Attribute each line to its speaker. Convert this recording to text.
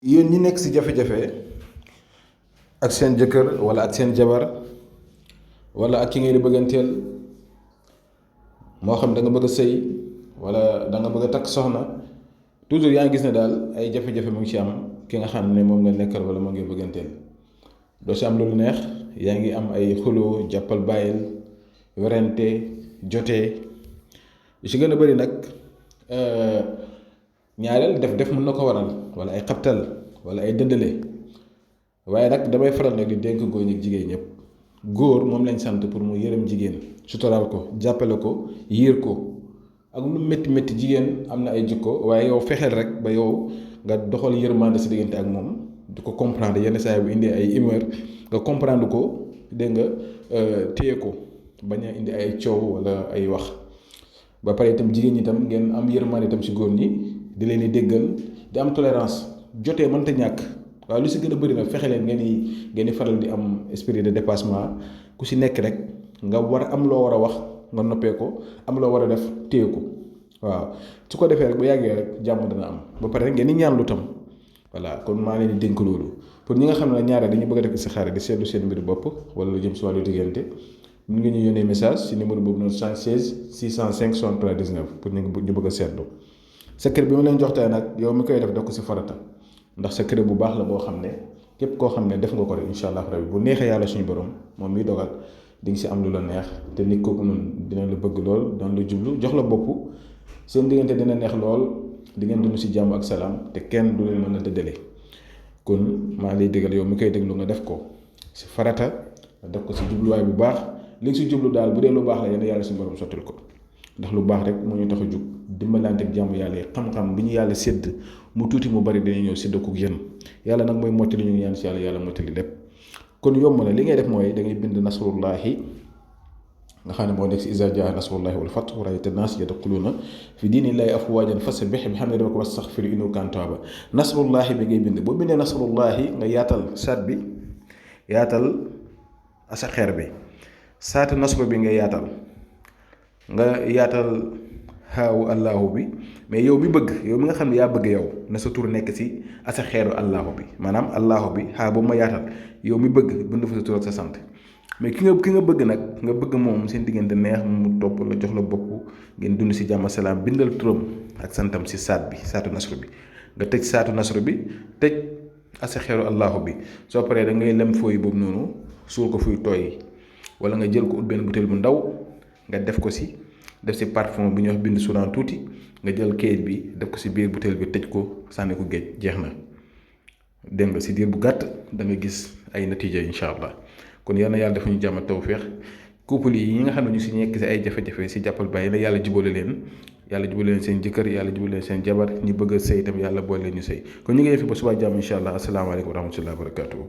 Speaker 1: yéen ñi nekk ci jafe-jafe ak seen jëkkër wala ak seen jabar wala ak ki ngay di bëgganteel moo xam da nga bëgg a sëy wala da nga bëgg a takk soxna toujours yaa ngi gis ne daal ay jafe-jafe mu ngi ci am ki nga xam ne moom nga nekkal wala moo ngi bëgganteel doo ci am lu neex yaa ngi am ay xuloo jàppal bàyyil werante jotee yu ci gën a bëri nag ñaareel def mën na ko waral wala ay xabtal wala ay dëndale waaye nag damay faral nag di dénk góor ñi jigéen ñëpp góor moom lañ sant pour mu yërëm jigéen suturaal ko jàppale ko yiir ko ak lu métti métti jigéen am na ay jikko waaye yow fexeel rek ba yow nga doxal yërmande si diggante ak moom di ko comprendre yenn saa yi bu indee ay humeur nga comprendre ko dégg nga téye ko bañ a indi ay coow wala ay wax ba pare itam jigéen ñi itam ngeen am yërmande itam si góor ñi di leen di déggal di am tolérance jotee mënta ñàkk waaye lu si gën a bëri nag fexe leen ngeen di faral di am esprit de dépassement ku si nekk rek nga war am loo war a wax nga noppee ko am loo war a def téye ko waaw su ko defee rek bu yàggee rek jàmm dana am ba pare ngeen di ñaan lu tam voilà kon maa leen di dénk loolu pour ñi nga xam ne ñaare dañu bëgg a def istixaara di seetlu seen mbiru bopp wala lu jëm si wàllu diggante mun nga ñu yónnee message si numéro boobu noonu 76 605 63 19 pour ñu bëgg a seetlu secret bi ma leen jox tey nag yow mi koy def ko si farata ndax secret bu baax la boo xam ne képp koo xam ne def nga ko rek incha allah rabi bu neexee yàlla suñu borom moom miy dogal di nga si am lu la neex te nit kooku noonu dina la bëgg lool dina la jublu jox la bopp seen diggante dina neex lool di ngeen dund si jàmm ak salaam te kenn du leen mën a dëddale kon maa lay déggal yow mi koy déglu nga def ko si farata nga def ko si jubluwaay bu baax li nga si jublu daal bu dee lu baax la yéen yàlla suñu borom sottil ko ndax lu baax rek moo ñu tax a jug dimbalante ak jàmm yàlla yi xam-xam bi ñu yàlla sédd mu tuuti mu bari dañuy ñëw sédd ko yéen yàlla nag mooy mottali ñu ngi ñaan si yàlla mottali lépp kon yomb na li ngay def mooy da ngay bind nasrullahi nga xam ne moo nekk si iza jaa nasrullahi wal fath wa ra'ayta naas yadxuluuna fi diinillahi afwaajan fasabbih bihamdi rabbika wastaghfir innahu kaana tawwaaba nasrullahi bi ngay bind boo bindee nasrullahi nga yaatal saat bi yaatal asa xeer bi saatu nasru bi nga yaatal xaawu allahu bi mais yow mi bëgg yow mi nga xam ne yaa bëgg yow na sa tur nekk si asa xeeru allahu bi maanaam allahu bi xaa boobu ma yaatal yow mi bëgg bind fa sa tur ak sa sant mais ki nga bëgg nag nga bëgg moom seen diggante neex mu topp la jox la bopp ngeen dund si jàmm salaam bindal turam ak santam si saat bi saatu nasru bi nga tëj saatu nasru bi tëj asa xeeru allahu bi soo paree da ngay lem fooy boobu noonu suul ko fuy tooy wala nga jël ko ut benn butéel bu ndaw nga def ko si def si parfum bu ñuy wax bind suran tuuti nga jël kayit bi def ko si biir butéel bi tëj ko sànni ko géej jeex na dégg nga si diir bu gàtt da nga gis ay natiija incha allah kon yal na yàlla dafa ñu jàmm tawféex couple yi nga xam ne ñu si nekk si ay jafe-jafe si jàppal bàyyi la yàlla jubale leen seen jëkkër yàlla jubale leen seen jabar ñi bëgg a sëy itam yàlla boole leen ñu sëy kon ñu ngi fi ba subaa jàmm incha allah asalaamaaleykum wa rahmatullahi wa barakatuhu